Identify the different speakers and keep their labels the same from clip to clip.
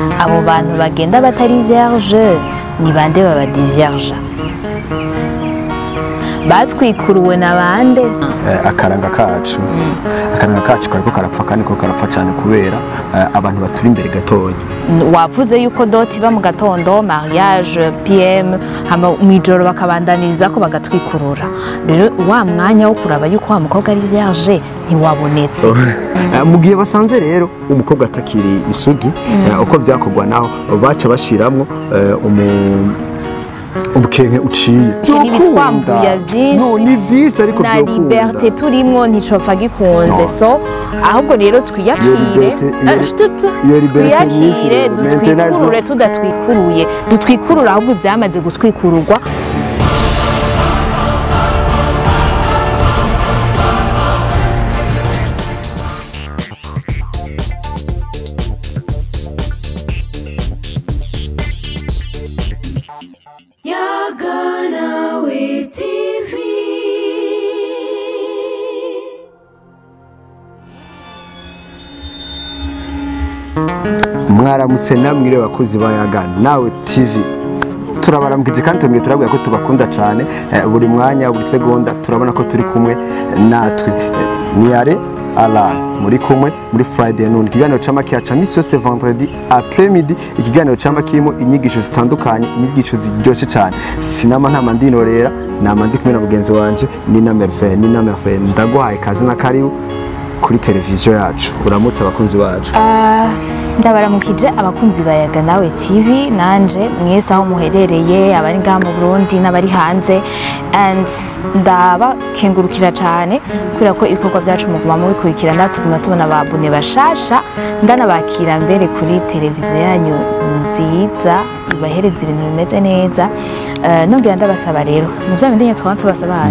Speaker 1: Abo bantu bagenda batari vierge ni bande baba vierge? Batwikuruwe na bande?
Speaker 2: Akaranga kacu akaranga kacu kariko karapfa kandi ko karapfa cyane kubera abantu baturi imbere gatonya.
Speaker 1: Wavuze yuko dot iba mu gatondo, mariage PM, hama mwijoro bakabandaniriza ko bagatwikurura. Rero wa mwanya wo kuraba yuko wa mukobwa ari vierge ntiwabonetse.
Speaker 2: Mu gihe basanze rero umukobwa atakiri isugi, uko vyakorwa naho baca bashiramwo ubukenke uciye.
Speaker 1: N'ibitwambuye byinshi.
Speaker 2: No, ni vyinshi ariko
Speaker 1: na liberté turimwo nticopfa gikunze. So ahubwo rero twiyakire, twiyakire, dutwikurure tudatwikuruye, dutwikurura ahubwo ibyamaze gutwikururwa.
Speaker 2: Mwaramutse namwe bakozi ba Yaga Nawe TV, turabaramukije kandi tongeye turabwira ko tubakunda cyane. Buri mwanya buri segonda turabona ko turi kumwe natwe. Ni Are Alan muri kumwe muri Friday noon, ikiganiro c'amakiya ca misi yose vendredi après midi, ikiganiro c'ama kirimo inyigisho zitandukanye, inyigisho ziryoshe cyane. Sinama nta mandinorera nama ndi kumwe na mugenzi wanje Nina Merveille. Nina Merveille, ndaguhaye kazi na karibu kuri televiziyo yacu, uramutse abakunzi bacu.
Speaker 1: Ndabaramukije abakunzi ba Yaga Nawe TV, nanje mwese aho muherereye, abari ngaha mu Burundi n'abari hanze, and ndabakengurukira cyane kubera ko ibikorwa byacu muguma mubikurikirana, tuguma tubona ababone bashasha. Ndanabakira mbere kuri televiziyo yanyu nziza ibahereza ibintu bimeze neza. Nongera ndabasaba rero ni bya bindi twaba tubasaba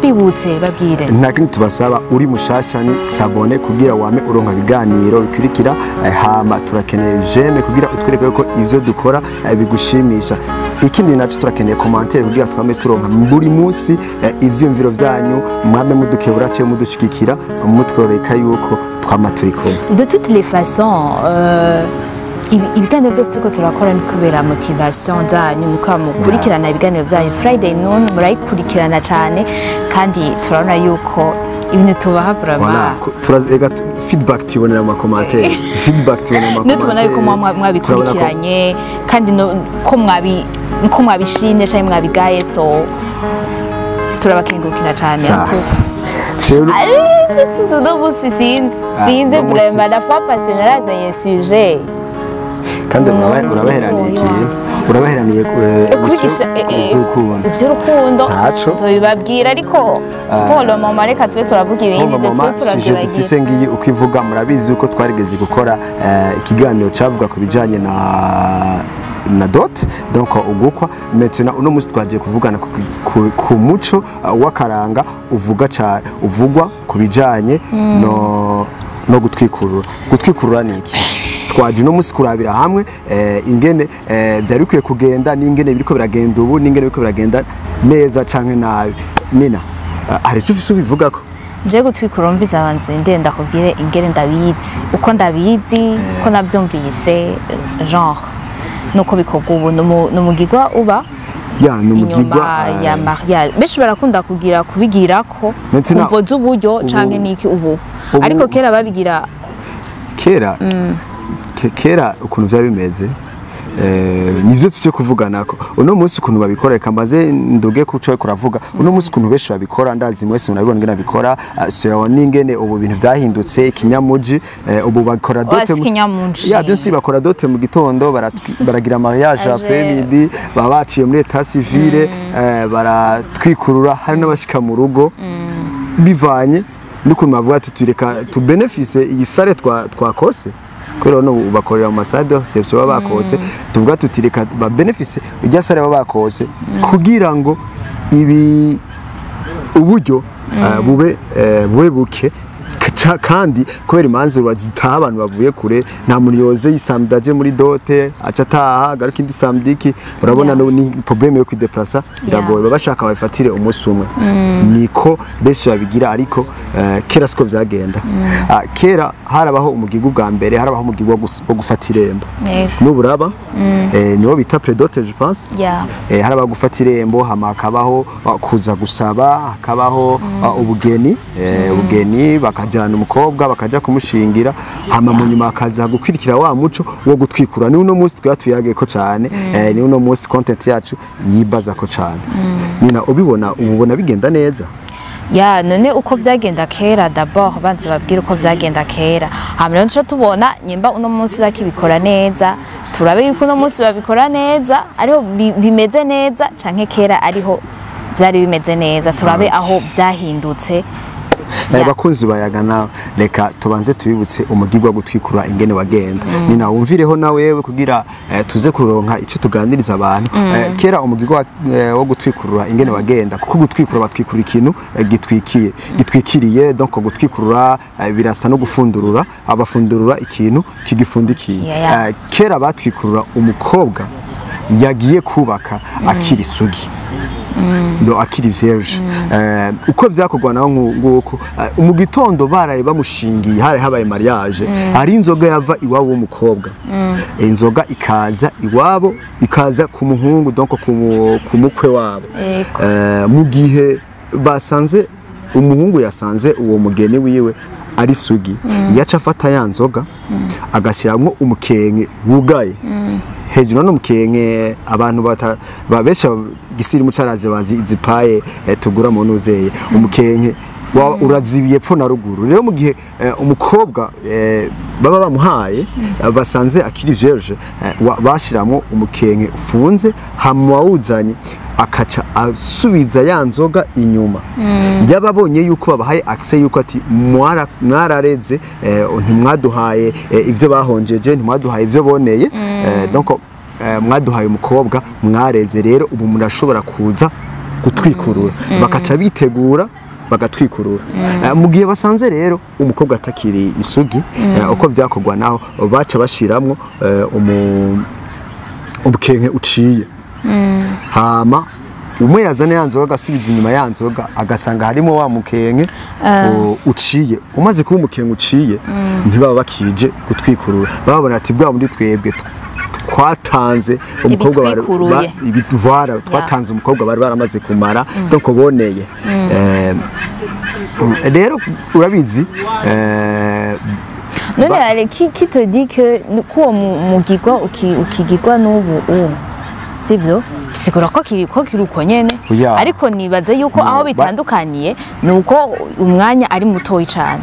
Speaker 1: bibutse babwire,
Speaker 2: nta kindi tubasaba, uri mushasha ni sabone kugira wame uronka ibiganiro bikurikira. Hama turakeneye j'aime kugira utwereke ko ivyo dukora bigushimisha. Ikindi naco turakeneye commentaire kugira twame turonka buri munsi ivyumviro vyanyu, mwame mudukebura cyo mudushigikira, mutworeka yuko twama turi kumwe.
Speaker 1: De toutes les façons, ibiganiro byose turiko turakora ni kubera motivation zanyu, niko mukurikirana ibiganiro byanyu. Friday noon murayikurikirana cyane kandi turabona yuko ibintu tubaha vraiment.
Speaker 2: Turazega feedback tubonera mu commentaire, feedback tubonera mu
Speaker 1: commentaire, tubona yuko mwabikurikiranye kandi ko mwabishimye cyane mwabigaye, so turabakengurukira cyane. Sinzi vraiment la fois passée narazanye sujet
Speaker 2: kandi urabaheraniye ikintu, urabaheraniye
Speaker 1: iby'urukundo nzobibabwira, ariko pour le moment reka tube turavuga ibindi.
Speaker 2: Twe dufise ngiyi uko ivuga, murabizi uko twarigeze gukora ikiganiro cavuga ku bijanye na dot, donc ugukwa. Maintenant uno musi twagiye kuvugana ku muco w'akaranga uvuga cyane, uvugwa ku bijanye no gutwikurura. Gutwikurura ni iki? Twaje no musi kurabira hamwe ingene byari bikwiye kugenda n'ingene biriko biragenda ubu n'ingene biriko biragenda neza canke nabi. Nina, hari icyo ufise ubivugako?
Speaker 1: Je gutwikurura mviza abanzi ndenda kubwire ingene ndabizi, uko ndabizi, uko navyumvise, genre nuko bikorwa ubu. Numugigwa uba
Speaker 2: ya numugigwa
Speaker 1: ya mariage, benshi barakunda kugira kubigirako kumvo z'uburyo canke niki ubu, ariko kera babigira
Speaker 2: kera kera ukuntu vyari bimeze nivyo tuje kuvuganako uno munsi ukuntu babikora. Reka mbaze nduge kuco kuravuga uno munsi ukuntu benshi babikora, ndazi mwese murabibona ingene babikora. So n'ingene ubu bintu vyahindutse ikinyamuji, ubu bakora dote ya byose bakora dote mu gitondo, baragira mariage après midi, baba baciye muri état civil, baratwikurura, hari n'abashika mu rugo bivanye n'ukuntu bavuga ati tureka tu bénéfice iyi sare twakose kubera no bakorera mu masalle de réception baba bakose, tuvuga tutireka ba bénéfice ijya sare baba bakose kugira ngo ibi uburyo bube buke Kandi kubera imanza zitaha abantu bavuye kure, nta muntu yoze yi samedi aje muri dot, aca ataha agaruka indi samedi iki, urabona. No ni problème yo kwideplasa, iragoye. Baba bashaka babifatire umunsi umwe, niko benshi babigira. Ariko kera siko vyagenda. Kera harabaho umugigo bwa mbere, harabaho umugigo wo gufata irembo. N'uburaba niwo bita pré-dot, je pense. Harabaho gufata irembo, hama hakabaho kuza gusaba, hakabaho ubugeni, ubugeni bakajana umukobwa bakaja kumushingira, hama mu nyuma hakaza gukwirikira wa muco wo gutwikura. Ni uno munsi twaba tuyageko cane, ni uno munsi content yacu yibaza ko cane. Nina ubibona, ubona bigenda neza?
Speaker 1: Ya, none uko vyagenda kera, d'abord banze babwira uko vyagenda kera, hama rero nico tubona nyimba uno munsi bakibikora neza. Turabe yuko uno munsi babikora neza, ariho bimeze neza, canke kera ariho vyari bimeze neza. Turabe aho vyahindutse.
Speaker 2: Bakunzi bayagana, reka tubanze tubibutse umugirwa gutwikura ingene wagenda. Nina wumvireho na wewe kugira tuze kuronka ico tuganiriza abantu. Kera umugirwa wo gutwikurura ingene wagenda, kuko gutwikura batwikura ikintu gitwikiye, gitwikiriye. Donc gutwikurura birasa no gufundurura, abafundurura ikintu kigifundikiye. Kera batwikurura umukobwa yagiye kubaka akiri isugi, no akiri vierge. Uko vyakorwa naho nguko, mu gitondo baraye bamushingiye, hari habaye mariage, hari inzoga yava iwabo w'umukobwa. Inzoga ikaza iwabo, ikaza ku muhungu, donc ku mukwe wabo. Mu gihe basanze umuhungu yasanze uwo mugeni wiwe ari sugi, yaca afata ya nzoga agashyiramo umukenke wugaye hejuru. No mukenke abantu bata babesha gisirimu caraze bazi izipaye tugura mu nuzeye umukenke urazibiye pfo na ruguru. Rero mu gihe umukobwa baba bamuhaye, basanze akiri vierge, bashiramo umukenke ufunze, hama wawuzanye akaca asubiza ya nzoga inyuma. Yababonye yuko babahaye accès, yuko ati mwarareze, ntimwaduhaye ivyo bahonjeje, ntimwaduhaye ivyo boneye, donc mwaduhaye umukobwa mwareze, rero ubu murashobora kuza gutwikurura. Bakaca bitegura bagatwikurura. Mu gihe basanze rero umukobwa atakiri isugi, uko vyakorwa naho, baca bashiramwo umukenke uciye, hama umwe yazana ya nzoga agasubiza inyuma ya nzoga, agasanga harimo wa mukenke uciye. Umaze kuba umukenke uciye, ntibaba bakije gutwikurura, babona ati bwa bundi twebwe twatanze umukobwa
Speaker 1: Ibitwikuruye.
Speaker 2: Ibivara twatanze umukobwa bari baramaze kumara, donc boneye. Rero urabizi
Speaker 1: None ale qui te dit que ko uwo mugigwa ukigigwa n'ubu ubu sivyo, bisigura ko kiri ko kiri uko nyene?
Speaker 2: Oya.
Speaker 1: Ariko nibaze yuko
Speaker 2: No,
Speaker 1: aho bitandukaniye ni uko umwanya ari mutoyi cane.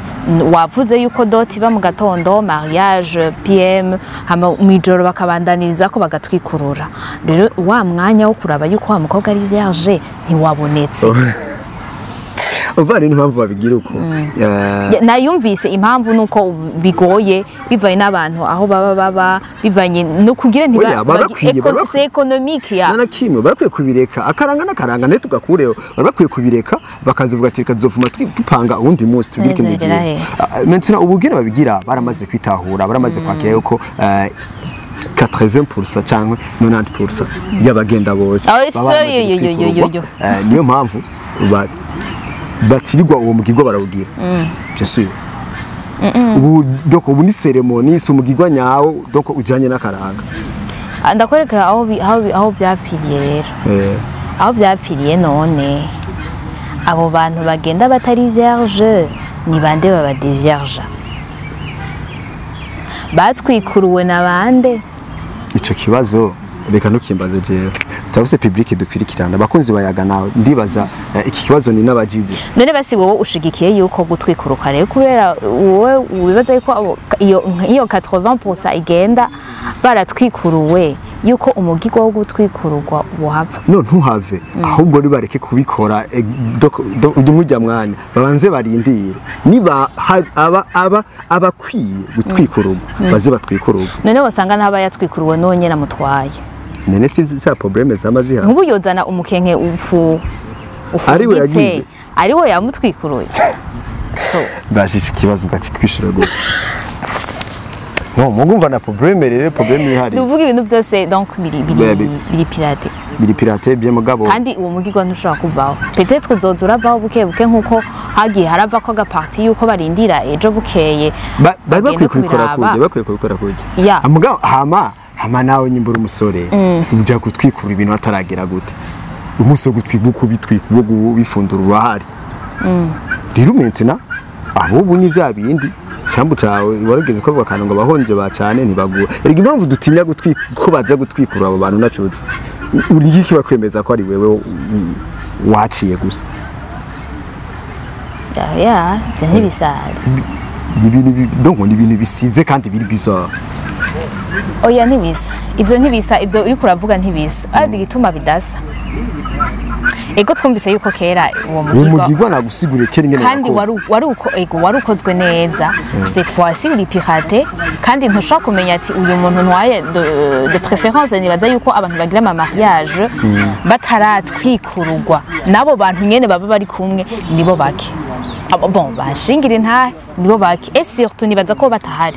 Speaker 1: Wavuze yuko dot iba mu gatondo, mariage PM, hama mw'ijoro bakabandaniriza ko bagatwikurura. Rero wa mwanya wo kuraba yuko wa mukobwa ari vierge ntiwabonetse.
Speaker 2: Umva rero impamvu babigira uko.
Speaker 1: Nayumvise impamvu nuko bigoye bivanye n'abantu aho baba bivanye no kugira ntiba
Speaker 2: Oya, baba bakwiye,
Speaker 1: c'est économique ya.
Speaker 2: Nta na kimwe, barakwiye kubireka. Akaranga n'akaranga nayo tugakureho. Bari bakwiye kubireka, bakazivuga ati reka tuzovuma dupanga uwundi munsi tubwire ikindi
Speaker 1: Nzobigera
Speaker 2: gihe.
Speaker 1: he?
Speaker 2: Maintenant ubugene babigira baramaze kwitahura, baramaze kwakira yuko 80% cyangwa 90% y'abagenda bose
Speaker 1: Oh,
Speaker 2: baba
Speaker 1: so,
Speaker 2: baramaze
Speaker 1: yo, yo, yo, yo,
Speaker 2: gutwikururwa.
Speaker 1: yo.
Speaker 2: Niyo mpamvu batirirwa uwo mugirwa barawugira, bien sûr. Ubu donc ubu ni cérémonie, si umugirwa nyawo, donc ujanye n'akaranga.
Speaker 1: Ah, ndakwereka aho vyapfiriye rero. Aho vyapfiriye, none abo bantu bagenda batari vierge ni bande baba dévierge? Batwikuruwe na bande?
Speaker 2: Ico kibazo reka ntukimbaze jewe, turafise public dukwirikirana, abakunzi bayaga nawe. Ndibaza iki kibazo ni n'abajije.
Speaker 1: None basi wowe ushigikiye yuko gutwikuruka rero, kubera wowe wibaza yuko iyo 80% igenda baratwikuruwe, yuko umugirwa wo gutwikururwa wohava?
Speaker 2: No, ntuhave, ahubwo nibareke kubikora ujye mujya mwanya babanze barindire niba aba abakwiye gutwikururwa baze batwikururwa.
Speaker 1: None wasanga ntaba yatwikuruwe n'uwo nyene amutwaye.
Speaker 2: None si za problème zama zihari?
Speaker 1: Nk'ubu yozana umukenke ufu
Speaker 2: Ari we
Speaker 1: ufunditse
Speaker 2: yagize.
Speaker 1: ari we yamutwikuruye. So
Speaker 2: Ndashije ikibazo, ndakikwishura gute? No mugumva na problème rero, problème ihari.
Speaker 1: Ni uvuga ibintu byose donc biri
Speaker 2: Baby.
Speaker 1: biri piraté.
Speaker 2: Biri piraté bien, mugabo
Speaker 1: Kandi uwo mugirwa ntushobora kuvaho. Peut-être uzoza uravaho buke buke, nkuko hagiye harava ko agaparti yuko barindira ejo bukeye
Speaker 2: Bari
Speaker 1: bagende
Speaker 2: bakwiye kubikora
Speaker 1: kubiraba.
Speaker 2: kurya, bakwiye kubikora kurya.
Speaker 1: Ya.
Speaker 2: Mugabo hama nawe nyimbura umusore uja gutwikura ibintu hataragera gute? Umunsi wo gutwika, kubitwika, wo kubifundura urahari. Rero maintenant abo ni bya bindi icyambu cawe warugeze ko akantu ngo abahonje bacane ntibagura. Erega impamvu dutinya gutwika ko baza gutwikura abo bantu nacutse uri iki bakwemeza ko ari wewe waciye gusa.
Speaker 1: Ya, ivyo ntibisara.
Speaker 2: Ni ibintu donc ni ibintu bisize kandi biri bizarre.
Speaker 1: Oya, ntibisa ivyo, ntibisa ivyo uriko uravuga, ntibisa. Azi igituma bidasa? Ego, twumvise yuko kera uwo
Speaker 2: Uwo
Speaker 1: mugirwa
Speaker 2: mugirwa nagusiguriye kera ingene
Speaker 1: kandi
Speaker 2: wakora.
Speaker 1: wari uko, ego, wari ukozwe neza. Cette fois-ci uri piraté, kandi ntushobora kumenya ati uyu muntu ntwaye. De préférence nibaza yuko abantu bagira ama mariage bataratwikururwa n'abo bantu nyene baba bari kumwe nibo bake. Bon, bashingira intahe nibo bake, et surtout nibaza ko batahari.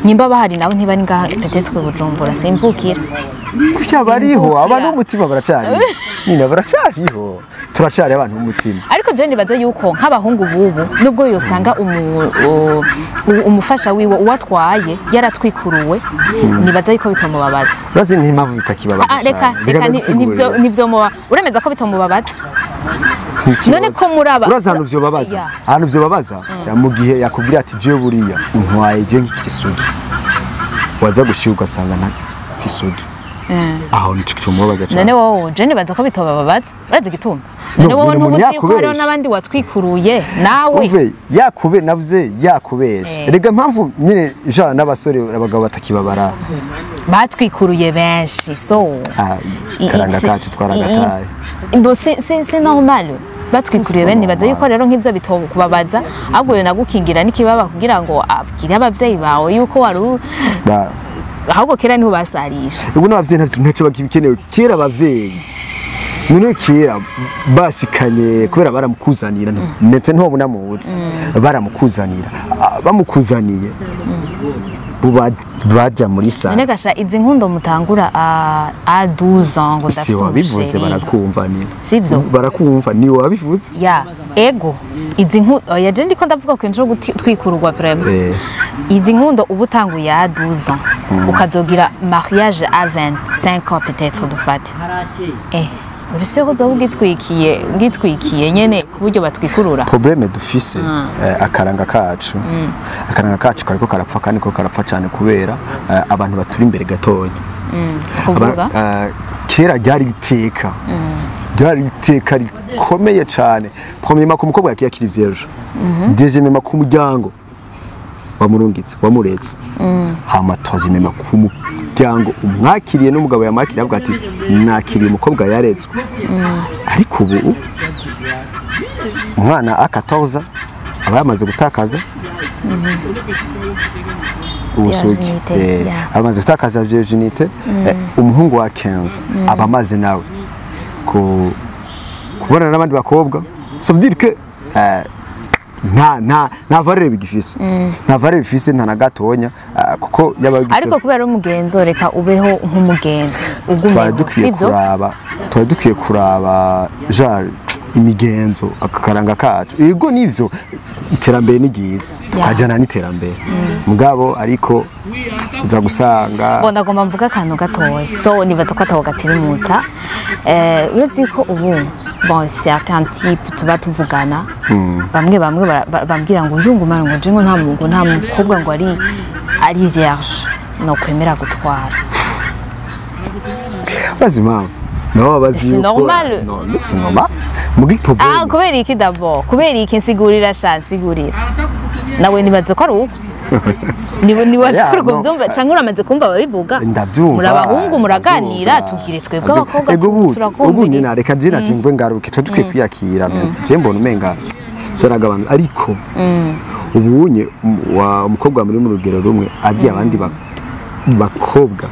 Speaker 1: Nimba bahari nabo ntibari ngaha peut-être Bujumbura, simvukira.
Speaker 2: Kuki bariho?
Speaker 1: Simvukira.
Speaker 2: Abantu b'umutima baracariho nyine, baracariho, turacari abantu b'umutima.
Speaker 1: Ariko je nibaza yuko nk'abahungu bubu, nubwo yosanga umufasha wiwe uwatwaye yaratwikuruwe, nibaza yuko bitamubabaza.
Speaker 2: Urazi n'impamvu bitakibabaza?
Speaker 1: Ah, reka.
Speaker 2: Cane.
Speaker 1: Reka,
Speaker 2: Ndagusigurire.
Speaker 1: Nivyo muba uremeza ko bitamubabaza?
Speaker 2: Ntikibazo.
Speaker 1: None ko muraba
Speaker 2: Urazi ahantu vyobabaza?
Speaker 1: Ya.
Speaker 2: Ahantu vyobabaza, mu gihe yakubwira ati jewe buriya untwaye je nk'ikiri isugi, waza gushiga ugasanga nta isugi, aho nico cyomubabaza
Speaker 1: None
Speaker 2: cane.
Speaker 1: wowe, je nibaza ko bitobababaza. Urazi igituma? None
Speaker 2: No,
Speaker 1: wowe
Speaker 2: nyine umuntu
Speaker 1: ntuba uzi yuko hariho
Speaker 2: yakubesha.
Speaker 1: n'abandi watwikuruye nawe?
Speaker 2: Umve, yakube navuze yakubesha. Erega impamvu nyine jana n'abasore, abagabo batakibabara,
Speaker 1: Batwikuruye benshi, so
Speaker 2: Ah, karanga kacu twaragataye.
Speaker 1: Bon, c'est normal, batwikuriye bene. Nibaza yuko rero nk'ivyo bitokubabaza, ahubwo yo nagukingira n'ikibaba kugira ngo abwire abavyeyi bawe yuko wari ahubwo kera niho basarisha.
Speaker 2: Ubu n'abavyeyi ntacyo bakibikenewe. Kera abavyeyi none kera bashikanye kubera baramukuzanira, ndetse ntobona muzi baramukuzanira. Ah, bamukuzaniye buba bajya muri
Speaker 1: None
Speaker 2: sare.
Speaker 1: gasha izi nkundo mutangura a 12 ans ngo
Speaker 2: Si
Speaker 1: ndafise
Speaker 2: wabivuze?
Speaker 1: umuchéri.
Speaker 2: Barakumva ni
Speaker 1: Sivyo?
Speaker 2: Barakumva, ni wabivuze.
Speaker 1: Ya, ego, izi nkundo, oya, je ndiko ndavuga ku kintu co gutwikururwa vraiment. Izi nkundo uba utanguye à 12 ans, ukazogira mariage à 25 ans peut-être, dufate, uretse ko uzoba ugitwikiye nyene ku buryo batwikurura.
Speaker 2: Problème dufise, akaranga kacu, akaranga kacu kariko karapfa, kandi ko karapfa cyane kubera abantu baturi imbere gatonya.
Speaker 1: Kuvuga?
Speaker 2: Kera ryari iteka, ryari iteka rikomeye cyane. Premièrement, ku mukobwa yakiye akiri vierge, deuxièmement, ku muryango wamurungitse, wamuretse, hama troisièmement, ku muryango umwakiriye n'umugabo yamwakiriye avuga ati nakiriye umukobwa yaretswe. Ariko ubu umwana a 14 aba yamaze gutakaza ubusugi.
Speaker 1: Virginité, yeah.
Speaker 2: Amaze gutakaza virginité. Umuhungu wa 15 aba amaze nawe ku kubonana n'abandi bakobwa. Ça veut dire que nta valeur bigifise, nta valeur bifise, nta na gatonya, kuko yaba bigifise.
Speaker 1: Ariko kubera umugenzo, reka ubeho nk'umugenzo.
Speaker 2: Twari
Speaker 1: Ugumeho.
Speaker 2: dukwiye
Speaker 1: Sivyo?
Speaker 2: kuraba, twari dukwiye kuraba genre imigenzo, akakaranga kacu. Yego nivyo, iterambere ni ryiza, tukajyana n'iterambere, mugabo ariko uza gusanga
Speaker 1: Bon, ndagomba mvuga akantu gatoya. So nibaza ko ataho gatirimutsa. Uretse yuko ubu, bon, certain type tuba tuvugana, bamwe bamwe bambwira ngo yungumana, ngo je ngo nta ngo nta mukobwa ngo ari vierge no kwemera gutwara.
Speaker 2: Bazi impamvu nabo bazi
Speaker 1: C'est
Speaker 2: yuko
Speaker 1: normal.
Speaker 2: Non, mais c'est normal mugi
Speaker 1: Ah,
Speaker 2: problème.
Speaker 1: kubera iki d'abord? Kubera iki? Nsigurira sha, nsigurira. Nawe nibaza ko ari uko nibaza
Speaker 2: Yeah,
Speaker 1: ko urwo
Speaker 2: no.
Speaker 1: byumva cyangwa uramaze kumva ababivuga.
Speaker 2: Ndavyumva.
Speaker 1: Muri abahungu muraganira.
Speaker 2: Ndavyumva.
Speaker 1: Tubwire twebwe abakobwa.
Speaker 2: Ego, ubu
Speaker 1: Turakumvira.
Speaker 2: nyine reka je naje ngwe ngaruke, twe dukwiye kwiyakira. Je mbona umenga byaragabanuka, ariko ubunye umukobwa muri mu rugero rumwe abwiye abandi bakobwa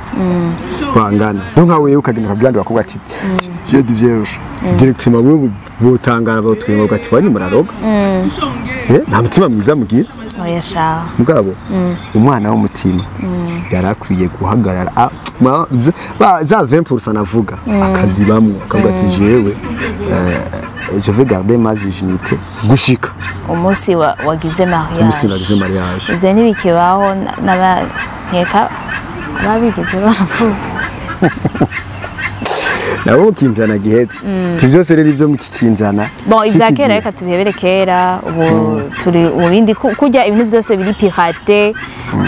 Speaker 2: bangana, no nka wewe ukagenda ukabwira abandi bakobwa ati: "Je suis vierge", directement wewe botangara, botwenga ati: "Wani muraroga, nta mutima mwiza mugira."
Speaker 1: Oya sha.
Speaker 2: Mugabo umwana w'umutima yari akwiye guhagarara za 20% navuga akazibamwo, akavuga ati: "Jewe je vais garder ma virginité gushika
Speaker 1: umunsi wagize mariage."
Speaker 2: Umunsi nagize mariage.
Speaker 1: Ivyo ntibikibaho, nkeka ababigize baravuga.
Speaker 2: Nabo mu kinjana gihetse. Ivyo byose rero ivyo mu kikinjana
Speaker 1: Bon, ivya
Speaker 2: c'iki
Speaker 1: kera
Speaker 2: gihe.
Speaker 1: reka tubihebere kera. Ubu turi mu bindi, kurya ibintu byose biri pirate,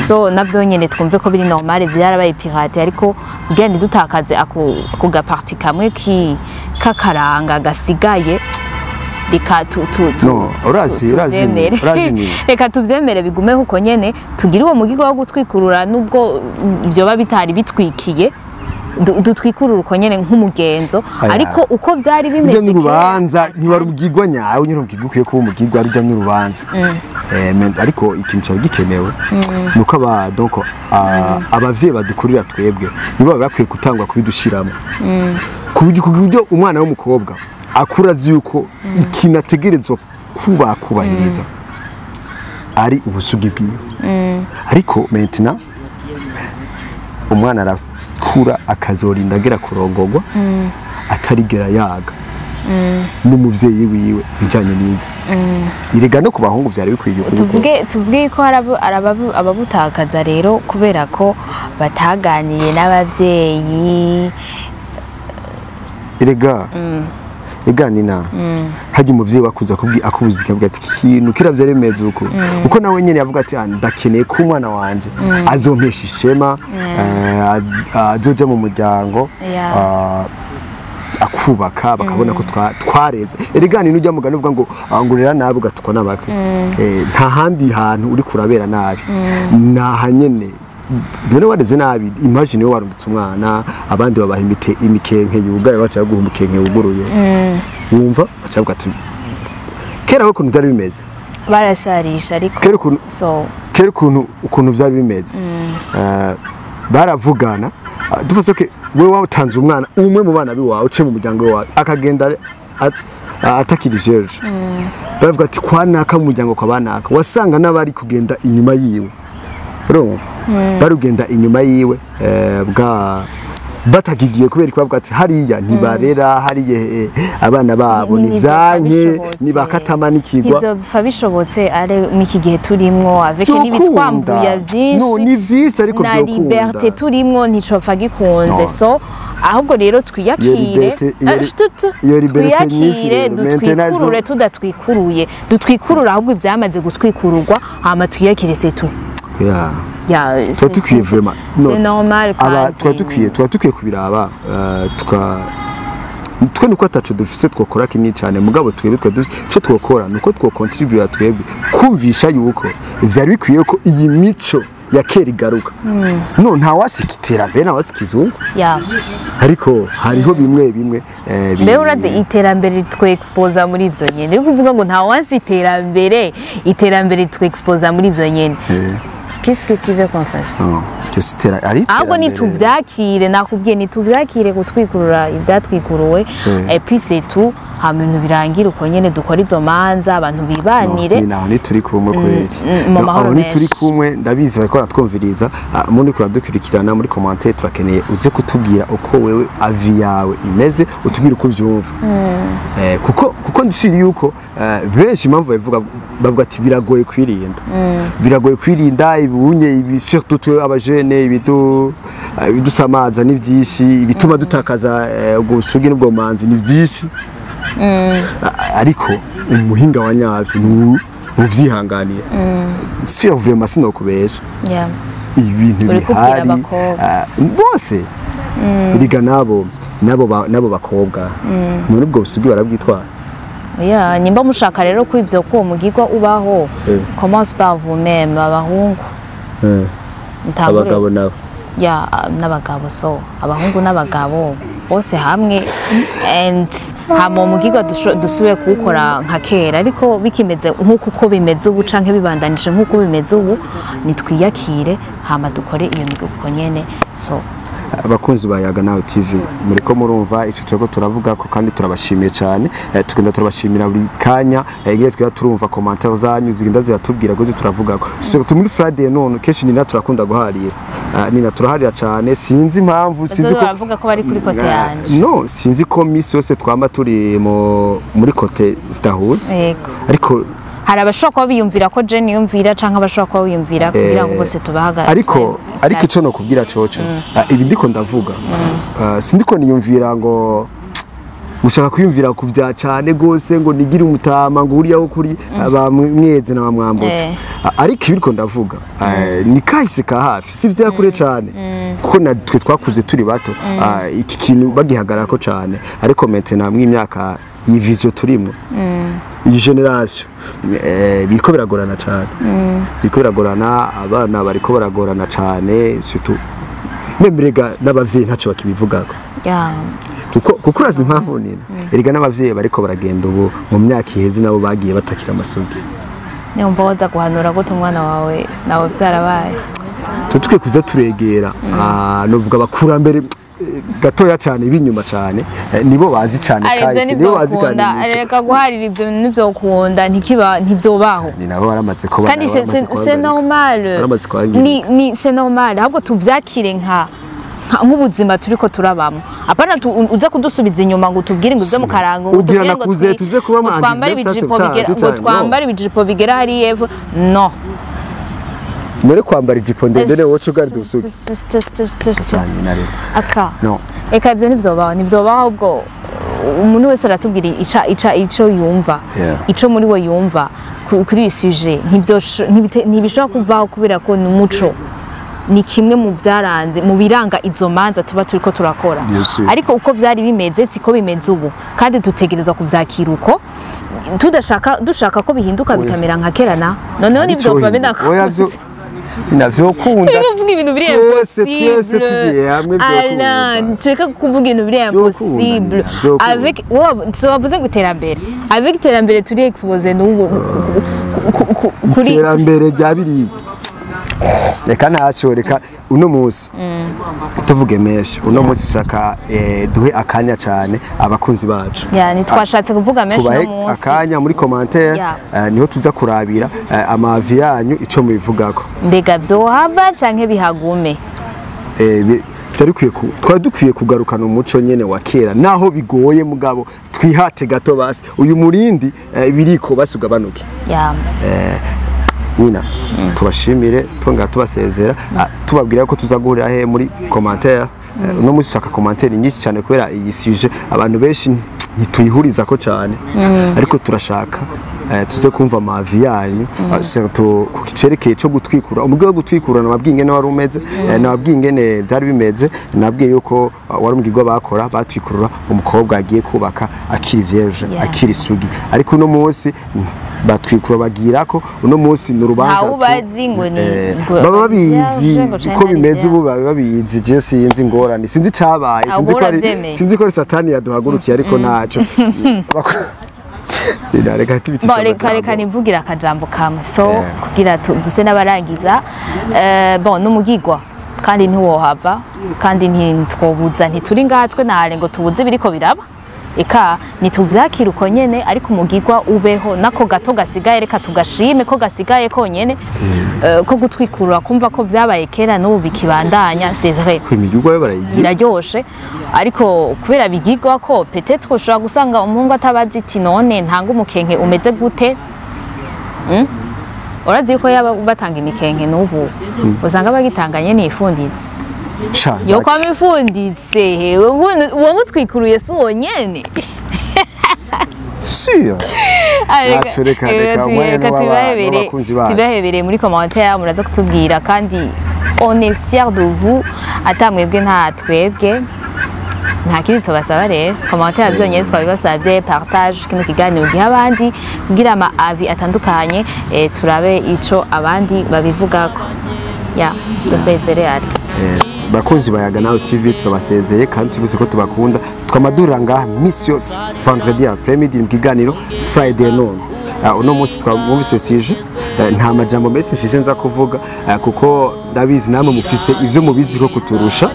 Speaker 1: so navyo nyene twumve ko biri normal, vyarabaye pirate, ariko kugira ntidutakaze ako gaparti kamwe k'akaranga gasigaye, reka tu tu tu
Speaker 2: No, urazi
Speaker 1: tuvyemere.
Speaker 2: Urazi ni
Speaker 1: Reka tuvyemere bigumeho uko nyene, tugire uwo mugigo wo gutwikurura nubwo vyoba bitari bitwikiye, dutwikurura uko nyene nk'umugenzo.
Speaker 2: Aya.
Speaker 1: Ariko uko vyari bimeze
Speaker 2: Urya n'urubanza ntiwari umugigwa nyawe nyine, umugigwa ukwiye kuba umugigwa ari urya n'urubanza. Ariko ikintu cyari gikenewe nuko aba donc abavyeyi badukurira twebwe nibo baba bakwiye gutangwa kubidushiramo, ku buryo umwana w'umukobwa akura azi yuko ikintu ategerezwa kuba kubahiriza ari ubusugi bwiwe. Ariko maintenant umwana arakura akazorinda agera kurongorwa atarigera yaga n'umuvyeyi wiwe ibijanye n'ivyo. Erega no ku bahungu vyari bikwiye kuba uko.
Speaker 1: Tuvuge ko hari ababutakaza rero kubera ko bataganiye n'abavyeyi.
Speaker 2: Erega nina hajya umuvyeyi wakuza akubuza akavuga ati: "Ikintu kira vyari bimeze uko", kuko nawe nyene yavuga ati: "Ah, ndakeneye ko umwana wanje azompesha ishema, azoja mu muryango, akubaka, bakabona ko twareze." Erega ni nujya mugani uvuga ngo ngurira nabi ugatukwa n'abake. Nta handi hantu uri kurabera nabi naha nyene. None wareze nabi, imagine wowe warungitse umwana, abandi babaha imikenke yugaye, baca baguha umukenke wuguruye, wumva baca bavuga ati kera ho ukuntu byari bimeze.
Speaker 1: Barasarisha ariko.
Speaker 2: Kera ukuntu
Speaker 1: So
Speaker 2: kera ukuntu byari bimeze, baravugana. Dufase ko wewe watanze umwana umwe mu bana biwawe uciye mu muryango wawe akagenda atakiri vierge, baravuga ati: "Kwa naka, mu muryango kwa banaka." Wasanga n'abari kugenda inyuma yiwe, urumva bari kugenda inyuma yiwe bwa batakigiye kubera ko bavuga ati: "Hariya ntibarera hariya abana babo ni vyanke nibakatama n'ikigwa."
Speaker 1: Ntivyopfa bishobotse ari mu iki gihe turimwo avec
Speaker 2: Vyokunda.
Speaker 1: n'ibitwambuya byinshi.
Speaker 2: No, ni vyinshi ariko
Speaker 1: na
Speaker 2: vyokunda.
Speaker 1: Liberté turimwo nticopfa gikunze.
Speaker 2: No.
Speaker 1: So ahubwo rero twiyakire.
Speaker 2: Iyo
Speaker 1: Eh,
Speaker 2: iyo liberté nyinshi
Speaker 1: twiyakire
Speaker 2: rero, maintenant
Speaker 1: dutwikurure tudatwikuruye, dutwikurure ahubwo ibyamaze gutwikururwa, hama twiyakire, c'est tout.
Speaker 2: Yeah.
Speaker 1: Ya.
Speaker 2: Tuba dukwiye vraiment, no,
Speaker 1: C'est normal
Speaker 2: aba
Speaker 1: kandi.
Speaker 2: Tuba dukwiye kubiraba, tuka twe nuko ataco dufise twokora kinini cyane, mugabo twebwe twa dufise ico twokora nuko twokontribuya twebwe kumvisha yuko vyari bikwiye ko iyi mico ya kera igaruka. No nta wasika iterambere, nta wasika izungu, ariko hariho bimwe bimwe
Speaker 1: Mbe urazi iterambere twexposa muri ivyo nyene, ni kuvuga ngo nta wansi iterambere, iterambere twexposa muri ivyo nyene. Qu'est-ce que tu veux qu'on fasse?
Speaker 2: No, iryo si ari
Speaker 1: Ahubwo
Speaker 2: iterambere.
Speaker 1: Nituvyakire, nakubwiye, nituvyakire gutwikurura ivyatwikuruwe, et puis c'est tout, hama ibintu birangira uko nyene, dukora izo manza, abantu bibanire.
Speaker 2: Ni naho ntituri kumwe kweri.
Speaker 1: Mu
Speaker 2: No,
Speaker 1: mahoro
Speaker 2: aho ntituri
Speaker 1: menshi.
Speaker 2: kumwe. Ndabizi bariko baratwumviriza. Muri kuradukurikirana muri commentaire, turakeneye uze kutubwira uko wewe avis yawe imeze, utubwire uko uvyumva. Kuko ndishiri yuko benshi impamvu bavuga ati biragoye kwirinda, biragoye kwirinda ibunye ibi, surtout twe abajene, ibidusamaza ni byinshi, ibituma dutakaza ubwo busugi n'ubwo manzi ni byinshi. Ariko umuhinga wa nyavyo ni uvyihanganiye si vraiment, sinokubesha, ibintu
Speaker 1: Uri kubwira
Speaker 2: bihari
Speaker 1: abakobwa.
Speaker 2: Bose erega nabo bakobwa none ubwo busugi barabwitwara.
Speaker 1: Yeah, nimba mushaka rero ko ivyo ko uwo mugigwa ubaho, commence par vous-même, abahungu.
Speaker 2: Abagabo nabo.
Speaker 1: Ya, n'abagabo, so abahungu n'abagabo. Bose hamwe and hama uwo mugigwa dusubire kuwukora nka kera. Ariko bikimeze nk'uko uko bimeze ubu canke bibandanije nk'uko bimeze ubu, nitwiyakire hama dukore iyo migigwa nyene. So
Speaker 2: Abakunzi ba Yaga Nawe TV, muriko murumva ico turiko turavuga ko, kandi turabashimiye cyane. Tugenda turabashimira buri kanya igihe twira turumva commentaire zanyu zigenda ziratubwira ko turavuga ko so muri Friday none kenshi nina turakunda guharira. Nina turaharira cyane, sinzi impamvu, sinzi
Speaker 1: Bazoza
Speaker 2: ko
Speaker 1: baravuga ko bari kuri côté yanje.
Speaker 2: No, sinzi ko misi yose twama turi muri côté zidahuye. Ariko
Speaker 1: Hari abashobora kuba biyumvira ko je niyumvira, canke abashobora kuba biyumvira kugira ngo bose tubahagarare.
Speaker 2: Ariko ico nokubwira coco, ibi ndiko ndavuga, sindiko niyumvira ngo gushaka kwiyumvira ku bya cyane gose ngo nigire umutama ngo uriya wo kuri bamweze na bamwambutse. Ariko ibiriko ndavuga ni kahise ka hafi, si vyakure cyane, kuko natwe twakuze turi bato, iki kintu bagihagararako cyane. Ariko maintenant mw'imyaka iyi vision turimo, iyi génération, biriko biragorana cyane, biriko biragorana, abana bariko baragorana cyane, surtout même rega n'abavyeyi ntacyo bakibivugako. Kuko urazi impamvu nina, erega n'abavyeyi bariko baragenda ubu mu myaka iheze nabo bagiye batakira amasugi.
Speaker 1: Niwumva woza guhanura gute umwana wawe nawe byarabaye?
Speaker 2: Tuba tukwiye kuza turegera, novuga abakurambere gatoya cyane b'inyuma cyane, nibo bazi cyane
Speaker 1: Ari ibyo
Speaker 2: kahise, nibo bazi kandi
Speaker 1: ntibyokunda.
Speaker 2: imico.
Speaker 1: Reka guharira, ibyo ntibyokunda, ntikiba, ntibyobaho.
Speaker 2: Ni nabo baramaze kuba
Speaker 1: Kandi
Speaker 2: nabo baramaze
Speaker 1: c'est
Speaker 2: kuhagarika.
Speaker 1: normal.
Speaker 2: Baramaze kuhangirika.
Speaker 1: Ni c'est normal, ahubwo tuvyakire nk'ubuzima turiko turabamo, apana uza kudusubiza inyuma ngo utubwire ngo uze mu karango, ngo
Speaker 2: Ugira
Speaker 1: utubwire ngo
Speaker 2: nakuze, tuze kuba
Speaker 1: ngo
Speaker 2: mu
Speaker 1: twambare
Speaker 2: 19
Speaker 1: ibijipo bigera ngo
Speaker 2: cyane, no.
Speaker 1: twambare ibijipo bigera hariya epfo, no.
Speaker 2: Muri kwambara ijipo ndende niwe woca ugarida ubusugi cyane na rero.
Speaker 1: Aka
Speaker 2: No.
Speaker 1: Eka ibyo ntibyobaho, ntibyobaho. Ahubwo umuntu wese aratubwira ico yumva, ico muri we yumva kuri iyi sujet. Ntibishobora kuvaho kubera ko ni umuco, ni kimwe mu byaranze, mu biranga izo manza tuba turiko turakora.
Speaker 2: Bien sûr.
Speaker 1: Ariko uko byari bimeze siko bimeze ubu, kandi dutegerezwa kuvyakira uko, tudashaka dushaka ko bihinduka bikamera nka kera na noneho ntibyopfa.
Speaker 2: Oya, byo navyokunda.
Speaker 1: Turi kuvuga ibintu biri
Speaker 2: Twese,
Speaker 1: impossible.
Speaker 2: twese tugiye hamwe vyokunda.
Speaker 1: Alain, tureke kuvuga ibintu biri
Speaker 2: Vyokunda,
Speaker 1: impossible.
Speaker 2: Nina, vyokunda.
Speaker 1: Avec wowe so wavuze ngo iterambere, avec iterambere turi exposé n'ubu kuri
Speaker 2: Iterambere rya biriya, reka ntacyo, reka uno munsi tuvuge menshi. Uno munsi dushaka duhe akanya cyane abakunzi bacu.
Speaker 1: Ya, ntitwashatse kuvuga menshi
Speaker 2: Tubahe
Speaker 1: uno munsi.
Speaker 2: akanya muri commentaire, niho tuza kurabira ama avis yanyu ico mubivugako.
Speaker 1: Mbega vyohava canke bihagume?
Speaker 2: Byari bikwiye twari dukwiye kugarukana umuco nyene wa kera, naho bigoye, mugabo twihate gato basi uyu murindi biriko basi ugabanuke. Nyina tubashimire, twongera tubasezera, tubabwira ko tuza guhurira he muri commentaire. Uno munsi ushaka commentaire nyinshi cyane kubera iyi sujet abantu benshi ntituyihurizako cyane, ariko turashaka tuze kumva ama avis yanyu, surtout ku kicerekeye cyo gutwikura, umugwi wo gutwikura. Nababwiye ingene wari umeze, nababwiye ingene byari bimeze, nababwiye yuko wari umugirwa bakora batwikurura umukobwa agiye kubaka akiri vierge, akiri isugi. Ariko uno munsi batwikura bagira ko uno munsi ni urubanza
Speaker 1: Ntawe ubazi ngo ni
Speaker 2: baba babizi
Speaker 1: vierge, ngo canke
Speaker 2: ko bimeze
Speaker 1: ntari
Speaker 2: ubu, baba babizi. Je sinzi ingorane, sinzi icabaye,
Speaker 1: Ahubwo
Speaker 2: sinzi ko ari
Speaker 1: uravyemeye.
Speaker 2: sinzi ko ari satani yaduhagurukiye, ariko ntaco. Reka tubicishe
Speaker 1: Bon, reka
Speaker 2: amajambo.
Speaker 1: reka nivugira akajambo kamwe so kugira duse n'abarangiza. Bon, n'umugigwa kandi ntiwohava, kandi ntitwobuza, ntituri ngaha twe nahare ngo tubuze ibiriko biraba. Eka nituvyakira uko nyene, ariko umugigwa ubeho nako gato gasigaye, reka tugashime ko gasigaye konyene, ko gutwikurura, kumva ko vyabaye kera n'ubu bikibandanya, c'est vrai.
Speaker 2: Imigirwa yo barayigira.
Speaker 1: Biraryoshe, ariko kubera bigigwa ko peut-être ushobora gusanga umuhungu atabazi iti none ntanga umukenke umeze gute? Urazi yuko yaba batanga imikenke n'ubu usanga bagitanganye n'ifunditse
Speaker 2: Sha,
Speaker 1: yo kwama ifunditse hewe, uwo mutwikuruye si uwo nyene.
Speaker 2: Sûr. Naco reka umwanya
Speaker 1: Reka
Speaker 2: n'uw'abakunzi bacu.
Speaker 1: tubahebereye muri commentaire, muraza kutubwira, kandi on est fiers de vous, ata mwebwe nta twebwe. Nta kindi tubasaba rero, commentaire byonyine twabibasabye, partage kino kiganiro giha abandi kugira ama avis atandukanye, turabe ico abandi babivugako. Ya, dusezere ari.
Speaker 2: Bakunzi bayaga nawe TV, turabasezeye kandi tubizi ko tubakunda. Twamadurira ngaha misi yose vendredi après midi mu kiganiro Friday noon. Uno munsi twamwumvise sije, nta majambo menshi mfise nza kuvuga, kuko ndabizi namwe mufise ivyo mubizi ko kuturusha.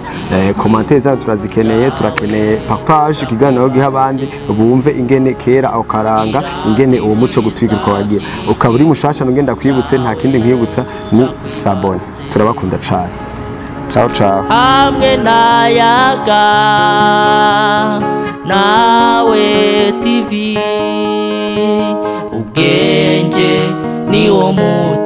Speaker 2: Commentaire zanyu turazikeneye, turakeneye partage ikiganiro giha abandi bumve ingene kera aho karanga, ingene uwo muco gutwikira wagira. Ukaba uri mushasha, ngenda kwibutse, nta kindi nkwibutsa ni s'abonner. Turabakunda cane. Ciao ciao.
Speaker 3: Hamwe nayaga nawe TV, ubwenge ni wo muti.